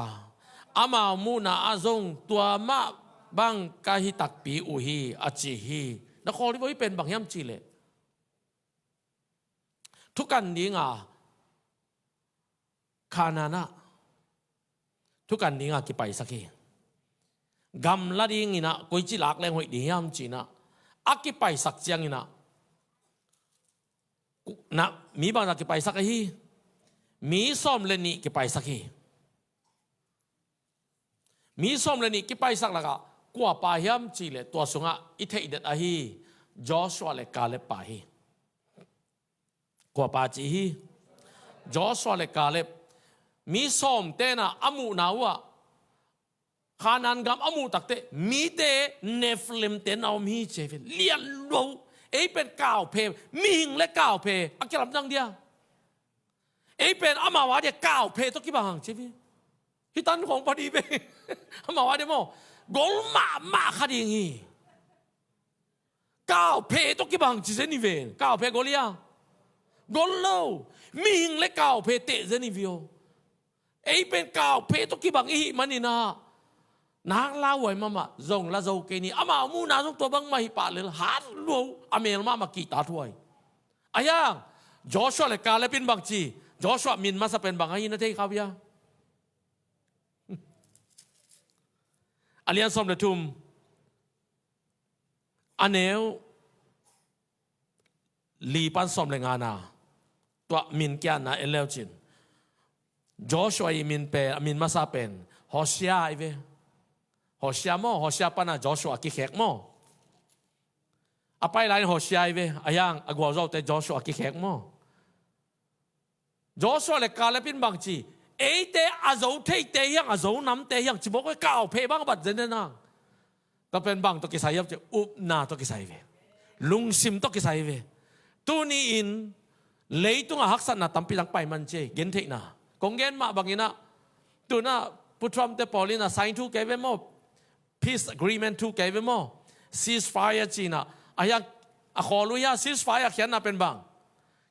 amau muhna ah zong tua mah bang ka hi takpi uh hi, a ci hi. Na khawl hi vo, hih pen bang hiam cihleh, thukan dinga Kanaan ah thukan dinga kipaisak hi. Gamla dinginah koici lak leng hoih ding hiam cinah a kipaisak cianginah, na, mi bangzah kipaisak ahi? Mi sawm le nih kipaisak hi. Mi sawm le nih kipaisak lakah kua pa hiam cihleh, tua sungah i theihdet ahi Joshua le Caleb pa hi. Kua pa ci hi? Joshua le Caleb. Mi sawm tenah a muhna uhah Kanaan gam a muh takte mite Nephilim te na om hi ci ve. Lian lo. Ei pen kauphe, mihing le kauphe a kilamdang dia. Ei pen amau a dia kauphe tawh kibang hang ci ve. Hih tan khong padi ve. Amau a dia maw, gol mahmah kha ding hi. Kauphe tawh kibang ci zen hi ve. Kauphe gol hia? Gol lo. Mihing le kauphe teh zen hi ve aw. Ei pen kauphe tawh kibang i hih maninah nak lauhuai mahmah, zong la zo kei ni. Amau muhna zong tua bangmah hi pah lel, hat lo, a mel mahmah kihtathuai. Ahi hang Joshua le Caleb in bang ci? Joshua min masa pen bang ahi na thei kha uh hia? A lian sawm le thum, a neu li pan sawm le ngana, tua min kiatna en leu cin. Joshua i min pen, a min masa pen Hoshea ahi ve. Hoshea maw, Hoshea pana Joshua kikhek maw. A pai lai in Hoshea ahi ve, ahi hang a gualzote Joshua kikhek maw. Joshua le Caleb in bang ci? Eite a zo theite hiang, a zo namte hiang, ci mawk ve, kauphe bang a bat zenzen hang. Tua pen bang tawh kisai hiam ci? Upna tawh kisai ve. Lungsim tawh kisai ve. Tuni-in leitungah haksatna tampi dang pai man ci ei, gentheihna. Kong gen mah banginah, tunah Pu Trump te pawl inah sign thu kei ve maw. Peace agreement thu kei ve maw. Ceasefire cinah, ahi hang a khawl uh hia? Ceasefire khiatna pen bang?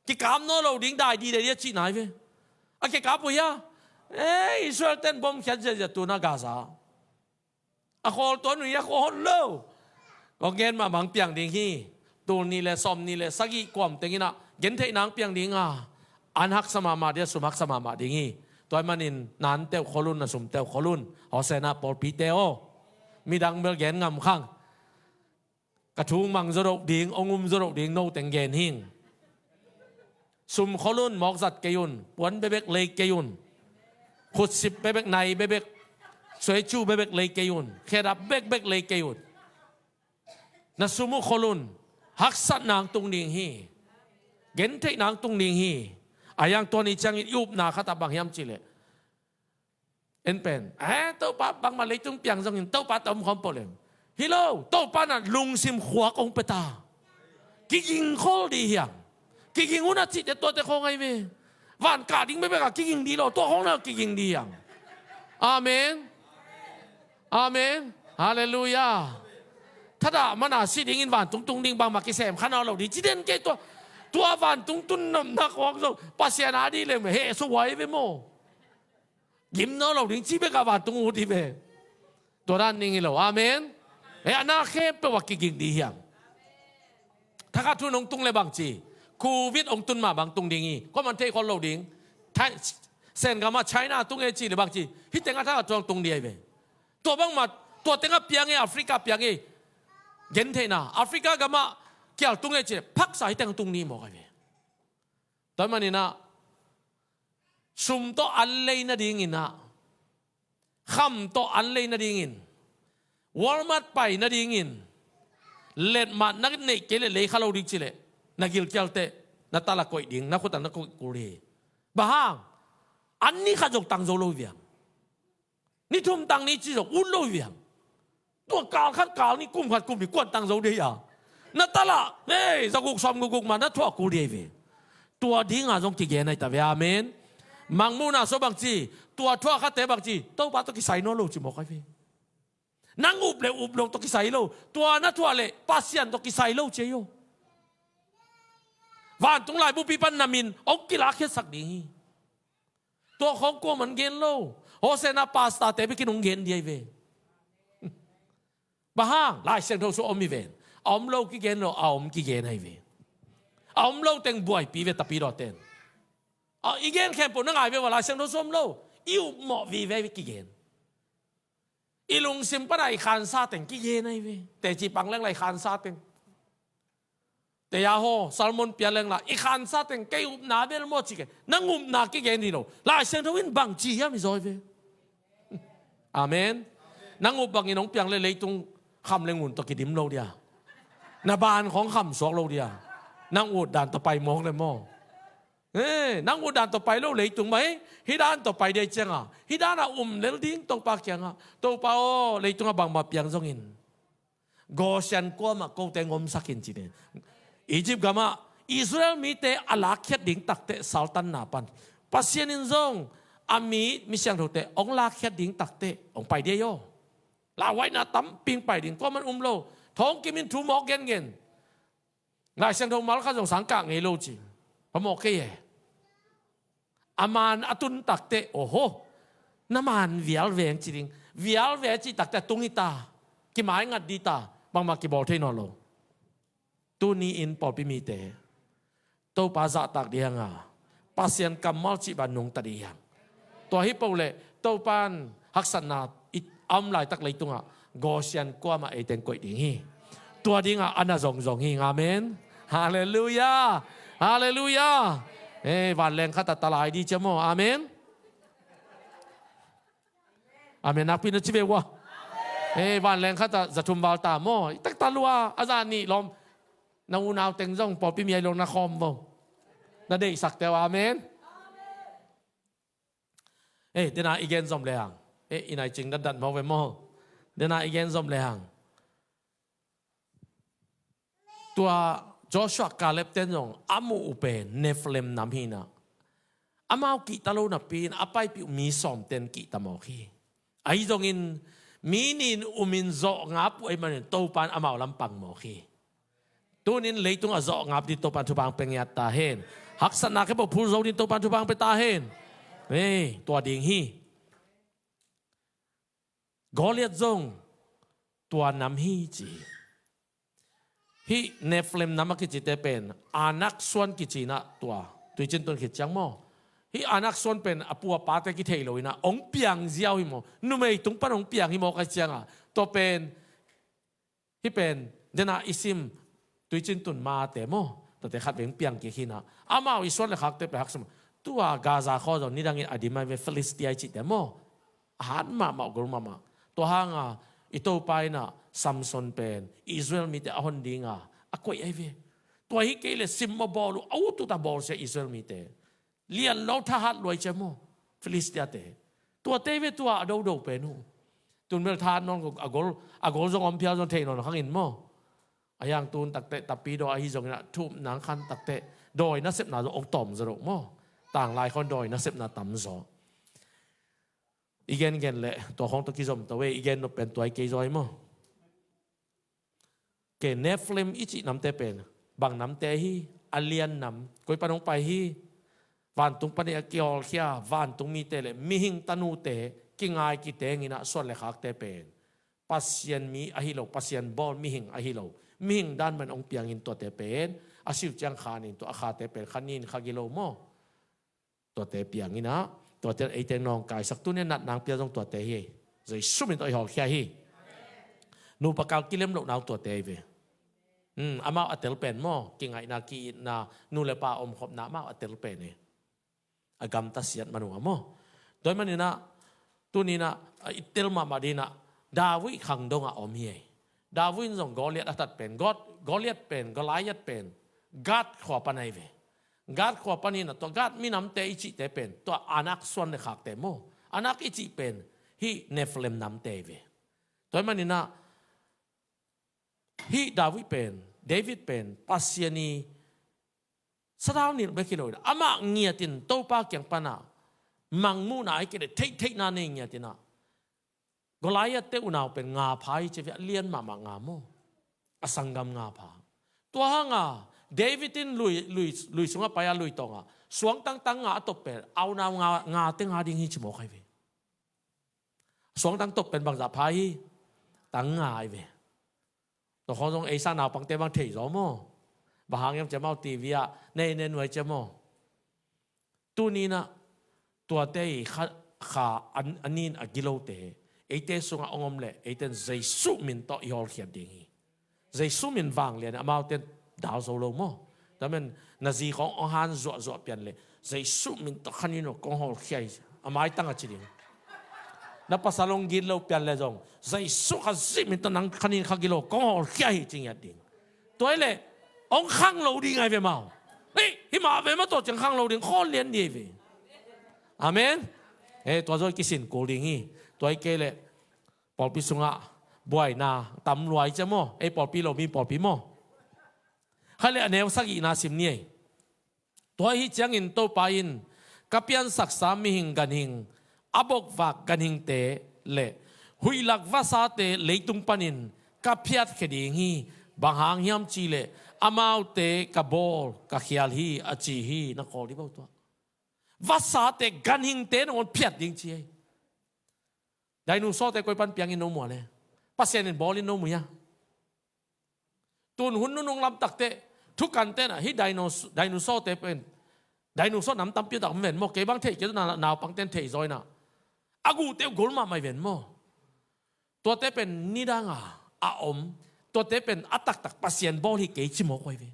Kikap nawn lo ding, dai dih dai dih a cihna hi ve. A kikap uh hia? Eh, Israel ten bom khiat ziahziah tunah Gaza. A khawl tuan uh hia? Khawl lo. Kong gen mahmah hong piang ding hi. Tul nih le sawm nih le sagih kuam tenginah gentheihna hong piang dinga, an haksa mahmah ding a, sum haksa mahmah ding hi. Tua ahih manin na ante uh khol un, na sumte uh khol un. Hosanna pawlpite aw. Midang bel gen ngam khang. Ka thu mang zaw doh ding, hong um zaw doh ding, no teng gen hing. Sum khol un, mawk zat kei un, puan bekbek lei kei un. Khutsip bekbek, nai bekbek, suaicu bekbek lei kei un. Khedap bekbek lei kei un. Na sum uh khol un. Haksatna hong tung ding hi. Gentheihna hong tung ding hi. Ahi hang tua ni ciangin i upna khatah bang hiam cihleh, en pen, eh, Topa bangmah leitung piang zongin Topa tawh om khawm peuh leng. Hi lo, Topa na lungsim khuak hong pia ta. Kiging khol dih hiam? Kiging un a cihte tuate khong ahi ve. Van kah ding bekbek a kiging dih lo, tua khong na kiging dih hiam? Amen. Amen. Halleluiah. Thadah mana si dingin vantung tung ding bangmah kisem kha nawn lo ding ci den kei tua. Tua vantung tun nopna khong zong Pasian a dih leng heh sua huai ve maw? Gim nawn lo ding ci bek a vantung ut hi ve. Tua dan ning hi lo. Amen. Eh, a na khempeuh a kiging dih hiam? Thakhat thu nong tung le bangci, Covid hong tun mah bang tung ding hi. Kuaman thei khol lo ding. Thai, Sen gam ah China tung e ci le bangci, hih teng ah thakhat thu hong tung dih ahi ve. Tua bangmah, tua teng ah piang e, Africa piang e. Gentheihna, Africa gam ah kial tung e ci le, phaksa hih teng tung dih mawk ahi ve. Tua manin ah, sum tawh an lei nadingin ah, kham tawh an lei nadingin, Walmart pai nadingin, letmat na neih kei leh lei kha lo ding ci leh, na gilkial teh, na tal a koih ding, na khut ah na koih kul hi. Bang hang? An ni khat zong tang zo lo hi viang. Ni thum tang ni ci zong ut lo hi viang. Tua kal khat kal ni, kum khat kum ni, kuan tang zo dih a. Na tal ah, hey, za guk sawm guk guk mah na thuak kul dih ahi ve. Tua ding a zong kigen ahi ta ve, amen. Mangmuhna sua bangci, tua thuak khatte bangci, Topa tawh kisai nawn lo ci mawk ahi ve. Nang up le up lo tawh kisai lo, tua na thuak le Pasian tawh kisai lo ci ahi aw. Vantung laibupi pan na min hong kilakkhiatsak ding hi. Tua khong kuaman gen lo. Hosea na pastor te bikin hong gen dih ahi ve. Bang hang? Lai Siangtho sung om hi ven. A om lo kigen lo, a om kigen ahi ve. A om lo teng buaipi ve, tapidaw ten. A, i gen khempeuh na ngai ve ua, Lai Siangtho sung om lo. I upmawh vive kigen. I lungsim pan a i khansa teng kigen ahi ve. Teci pang leng lai khansa teng. Teya haw, sermon pia leng la, i khansa teng kei upna bel maw ci kei. Nang upna kigen hi lo. Lai Siangtho in bang ci hiam i zaw hi ve. Amen. Nang up bangin hong piang le leitung kham le ngun tawh kidim lo dia. Na ban khong kham suak lo dia. Nang ut dan tawh pai mawk le maw. Eh, nang ut dan tawh pai lo leitung mah hi. Hih dan tawh pai dei cianga, hih dan a um lel ding Topa kianga. Topa aw, leitung a bangmah piang zongin Goshen kuamah kote ngomsak in ci ne. Egypt gamah Israel mite a lakkhiat ding takteh saltanna pan Pasian in zong a mi, mi siangthote hong lakkhiat ding takteh hong pai dei aw. Lauhuaina tampi hong pai ding, kuaman um lo. Thawng kimin thu mawk gengen. Lai Siangtho mal khat zong sang kah ngei lo ci. Phamawh kei e. A man a tun takteh, oho, na man vial veng ci ding. Vial ve cih takteh a tung hi ta. Kimai ngat dih ta. Bangmah kibawl thei nawn lo. Tuni in pawlpi mite Topa zahtak dih hanga, Pasian kammal cih bang nungta dih hiam? Tua hi peuh leh Topan haksatna i a om laitak leitungah Goshen kuamah ei teng koih ding hi. Tua dingah a na zongzong hi. Amen. Halleluiah. Halleluiah. Eh, vanleng khatah talai dih cia maw. Amen. Amen nakpi na ci ve ua. Eh, vanleng khatah za thum val ta maw. I takta lua a za nih lawm. Na unau teng zong pawlpi mi ai lo na khawm vo. Na deihsak teu. Amen. Eh, dena i gen zom le hang. Eh, i nai cing datdat maw ve maw. Dena i gen zom le hang. Tua Joshua, Caleb ten zong a muh uh pen Nephilim nam hina. Amau kihta lo napi in a paipih uh mi sawm ten kihta mawk hi. Ahi zongin mi nih in um in zawh ngap uh ahih manin Topan amau lam pang mawk hi. Tunin leitung a zawh ngap ding Topan thupha hong pia ngiat ta hen. Haksatna khempeuh phul zo ding Topan thupha hong pia ta hen. Ei, tua ding hi. Goliath zong tua nam hi ci hi. Hih Nephilim nam a kicite pen Anak suan kici inah tua tuicin tun khit ciang maw. Hih Anak suan pen a pu a pate kithei lo inah hong piang ziau hi maw. Numei tung pan hong piang hi maw ka ciangah. Tua pen Hih pen dena i sim tuicin tun mate maw. Tuate khat veng piang kik hinah amau i suan le khakte pen haksa maw. Tua Gaza khaw zong nidangin a dim ahi ve, Philistia i cihte maw. A hat mahmah, gol mahmah. Tua hanga i Topa inah Samson pen Israel mite a hon dinga a koih ahi ve. Tua hi kei le sim maw bawl uh, a utut a bawlsia Israel mite. Lian lo thahat luai cia maw. Philistiate. Tuate ve tua a dodo pen uh. Tun bel thahat nawn ko a gol, a gol zong om phial zong thei nawn khangin maw. A hiang tun takteh tapidaw ahi zongin ah thu-um nang khan takteh dawi nasepna zong ong tawm zaw lo maw? Tanglai khawng dawi nasepna tam zaw. I gengen leh tua khawng tawh kizom to e, i gen nop pen tua hi kei zaw hi maw? Kei Nephilim i cih namte pen bang namte hi? A lian nam, koi pan hong pai hi? Vantung panin a kihawlkhia vantung mite le mihing tanute kingai kiteng in ah suan le khakte pen Pasian mi ahi lo, Pasian bawl mihing ahi lo, mihing dan man ong piangin tuate pen a siu ciang khan in tua a khate pen kha nin kha gilo maw? Tuate piangin ah tuate eite nawngkaisak, tuni a natna ong pia zong tuate hi. Jesu min tawh i hawlkhia hi. Nupa kal kilem lohna uh tuate hi ve. Hmm, amau a tel pen maw? Kingaihna, ki-itna, nu le pa omkhopna amau a tel pen hi. A gamta siat man uh a maw? Tua hi manin ah tuni in ah i tel mahmah ding in ah David khang dongah om hi. David in zong Goliath a that pen, Go-, Goliath pen, Goliath pen Gath khua pan ahi ve. Gath khua panin ah tua Gath minamte i cihte pen tua Anak suan le khakte maw? Anak i cih pen hih Nephilim namte hi ve. Tua hi manin ah hih David pen, David pen Pasian i sadau nilh bek hi lo in ah amah ngiatin Topa kiang pan ah mangmuhna ahi kei leh theihtheihna nei ngiatin ah Goliath te unau pen nga pha hi ci ve, a lian mahmah nga maw? A sanggam nga pha. Tua hang a David in lui, lui, lui sungah pai a lui tawng ah suangtang tang nga a top pen a unau nga, nga te nga ding hi ci mawk ahi ve. Suangtang top pen bangzah pha hi? Tang nga ahi ve. Tua khawng zong ei sa naupangte bang thei zaw maw? Bang hang hiam ci a, amau TV ah nei ne nuai ci a maw? Tuni in ah tuate i kha, kha an, a nin a gilote eite sungah ong om leh eite in Jesu min tawh i hawlkhiat ding hi. Jesu min vanglian in amaute in dal zo lo maw? Tua man na zi khawng ong han zuahzuah pian leh Jesu min tawh kha nin uh kong hawlkhia hi, a maitang a ci ding. Na pasal ong gilo pian leh zong Jesu Khazih min tawh nang kha nin kha gilo kong hawlkhia hi ci ngiat ding. Tua hi leh ong khang lo ding ahi ve maw? Hei, hi mah ve maw, tua ciang khang lo ding khawl lian ding ahi ve. Amen. Hei, tua zaw i kisin kul ding hi. Tua hi kei leh pawlpi sungah buaina tam lua hi ci a maw? Ei pawlpi lo, mi pawlpi maw? Khai leh a neu sagihna sim ni ei. Tua ahih ciangin Topa in ka piansaksa mihing ganhing, a bokvak ganhingte le huihlak vasate leitung panin ka phiatkhia ding hi. Bang hang hiam cih leh amaute ka bawl ka khial hi, a ci hi. Na khawl dih bo tua. Vasate ganhingte nangawn phiat ding ci hi. Dinosaur-te koi pan piangin no mu a le? Pasian in bawlin no mu hia? Tun hun nunung lamtakte thukan tenah hih dinos-, dinosaur-te pen, dinosaur nam tampi tak om ven maw? Kei bang thei kei na, naupangten thei zaw inah a guhte uh gol mahmah hi ven maw? Tuate pen nidanga a om, tuate pen a taktak Pasian bawl hi kei ci mawk uh ahi ve.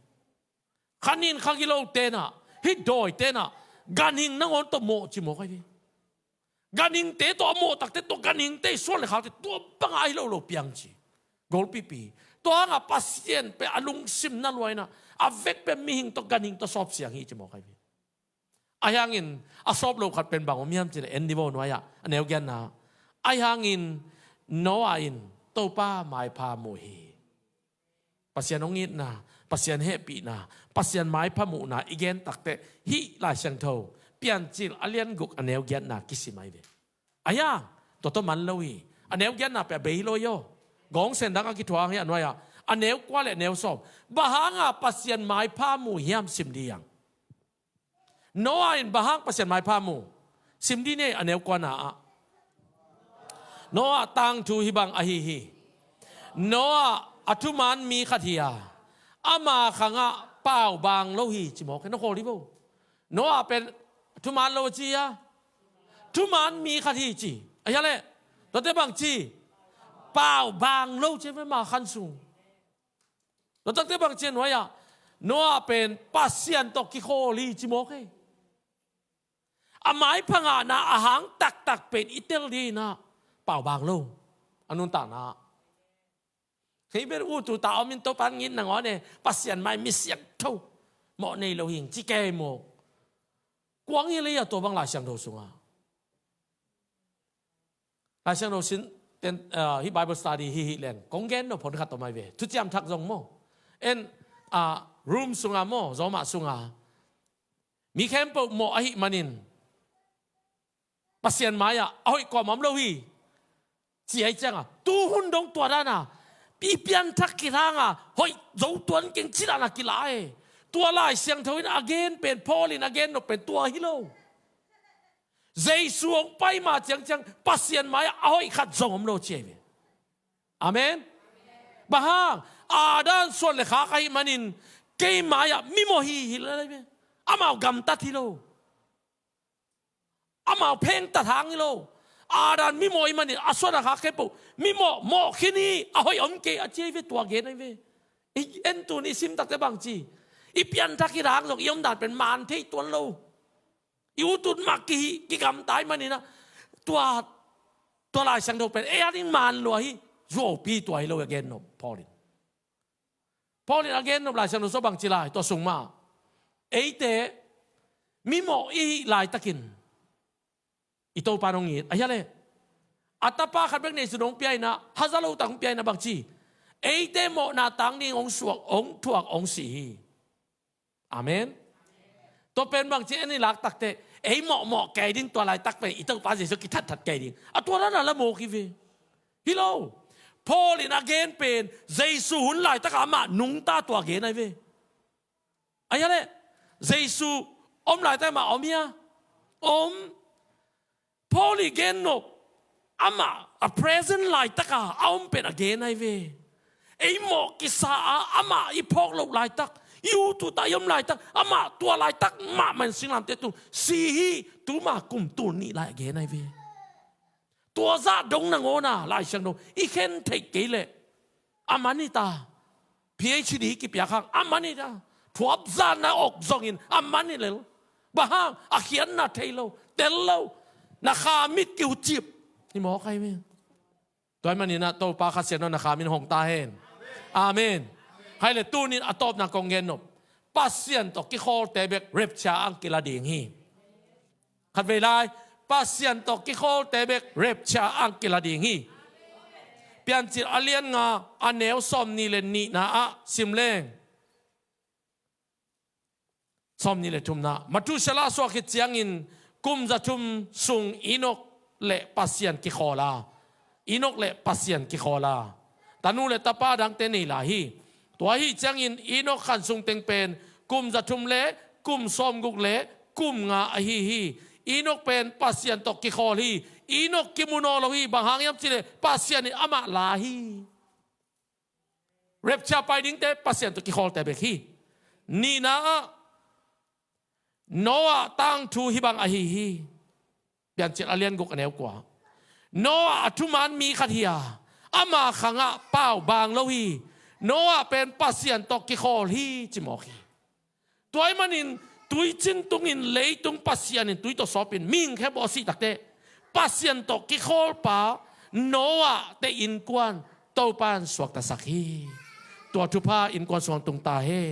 Kha nin kha gilo tenah, hih dawi tenah ganhing nangawn tawh mawh ci mawk ahi ve. Ganhingte tawh a mawh takte tawh ganhingte i suan le khakte tua bangah ahi lo lo piang ci. Golpipi. Tua hangah Pasian pen a lungsim na luaina a vek pen mihing tawh ganhing tawh sawp siang hi ci mawk ahi ve. Ahi hangin a sawp lo khat pen bang om hiam cih leh en dih vo nuai-ah a neu giatna. Ahi hangin Noah in Topa maipha mu hi. Pasian hong itna, Pasian hehpihna, Pasian maipha muhna i gen takteh hih Lai Siangtho Piancil a lian guk a neu giatna kisim ahi ve. Ahi hang tua tawh man lo hi. A neu giatna pia bei hi lo hi aw. Gawng sendang a kithuang hi a nuai-ah a neu kua le a neu sawm. Bang hanga Pasian maipha mu hiam sim dih hang. Noah in bang hang Pasian maipha mu? Sim dih ni a neu kuana ah. Noah tangthu hih bang ahi hi. Noah a thuman mi khat hi a, ama khangah pau bang lo hi ci mawk hi. Na khawl dih vo. Noah pen thuman lo a ci a, thuman mi khat hi ci. A hia leh tuate bang ci? Pau bang lo ci ve ma khan sung. Tua takte bang ci a nuai-ah Noah pen Pasian tawh kikhawl hi ci mawk hi. A maipha ngahna a hang taktak pen i tel dih inah pau bang lo. A nuntakna ah hei ber utu ta om in Topa ngin nangawn e Pasian mai mi siangtho mawh nei lo hing ci kei mawk. Kuang hi lei a tua bang Lai Siangtho sungah. Lai Siangtho sin ten, ah, hih Bible study hih hih leng kong gen no phon khat om ahi ve. Thuciam Thak zong maw? En, a, room sunga maw, zawmah sunga mi khempeuh mawh ahih manin Pasian mai-ah a hoih kuamah om lo hi, ci ahih cianga, tuhun dong tua dana i pianthak kithanga hoih zo tuan keng ci dana kila e. Tua Lai Siangtho in a gen pen, Paul in a gen nop pen tua hi lo. Jesu hong pai ma ciangciang Pasian mai-ah a hoih khat zong om lo ci ahi ve. Amen. Bang hang? Adam suan le khak ahih manin kei mai-ah mimawh hi, hi lai ve. Amau gamtat hi lo. Amau phengtat hang hi lo. Adam mimawh ahih manin a suan a khak khempeuh mimawh, mawh khin hi, a hoih om kei a ci ahi ve, tua gen ahi ve. I en tuni i sim takte bang ci? I pianthak hi dang zong i omdan pen man thei tuan lo. I ut ut mah kihi, kigamta ahih manin ah, tua, tua Lai Siangtho pen ei a ding man lua hi. Zuaupi tua hi lo a gen nop Paul in. Paul in a gen nop Lai Siangtho sung bang ci lai, tua sung mah eite mimawh i hih laitakin i Topa in hong it. A hia le? A Tapa khat bek nei sun hong pia in ah, haza lo tak hong pia in ah bang ci? Eite mawhna tang ding hong suak, hong thuak, hong si hi. Amen. Tua pen bang ci, en i lak takte ei mawhmawh kei ding, tua laitak pen i Topa Jesu kithatthat kei ding, a tua dana la mawk hi ve. Hi lo. Paul in a gen pen Jesu hun laitaka amah nungta tua gen ahi ve. A hia le? Jesu om laitak amah om hia? Om. Paul i gen nop, amah a present laitaka a om pen a gen ahi ve. Ei mawh kisa a amah i phawk loh laitak, i ut uta i om laitak, amah tua laitak mahmah in singlamteh tung si hi. Tuma kum tul nih lai a gen ahi ve. Tua zah dong nangawna Lai Siangtho i khen theih kei leh a man hi ta. PhD kipiak hang a man hi ta. Thuap zan a awk zongin a man hi lel. Bang hang? A khiatna thei lo, tel lo. Na kha mit kihucip. Hi mawk ahi ve. Tua ahih manin ah Topa Kha Siangtho in na kha min hong ta hen. Amen. Hai le tunin a tawpna kong gen nop. Pasian tawh kikhawlte bek rapture ang kila ding hi. Khatvei lai, Pasian tawh kikhawlte bek rapture ang kila ding hi. Piancil a lian nga, a neu sawmnih le nihna ah sim leng. Sawmnih le thumna, Methuselah suak khit ciangin kum za thum sung Enok le Pasian kikhawl a, Enok le Pasian kikhawl a, tanu le tapa dangte nei lai hi. Tua ahih ciangin Enok khan sung teng pen kum za thum le kum sawmguk le kum nga ahi hi. Enok pen Pasian tawh kikhawl hi. Enok kimu nawn lo hi. Bang hang hiam cih leh Pasian in amah la hi. Rapture pai dingte Pasian tawh kikhawlte bek hi. Nihna ah Noah tangthu hih bang ahi hi. Piancil a lian guk a neu kua. Noah a thuman mi khat hi a, ama khangah pau bang lo hi. Noah pen Pasian tawh kikhawl hi ci mawk hi. Tua ahih manin tuicin tungin leitung Pasian in tui tawh sawpin mihing khempeuh a sih takteh Pasian tawh kikhawlpa Noah te innkuan Topa in suaktasak hi. Tua thupha innkuan sung tung ta hen.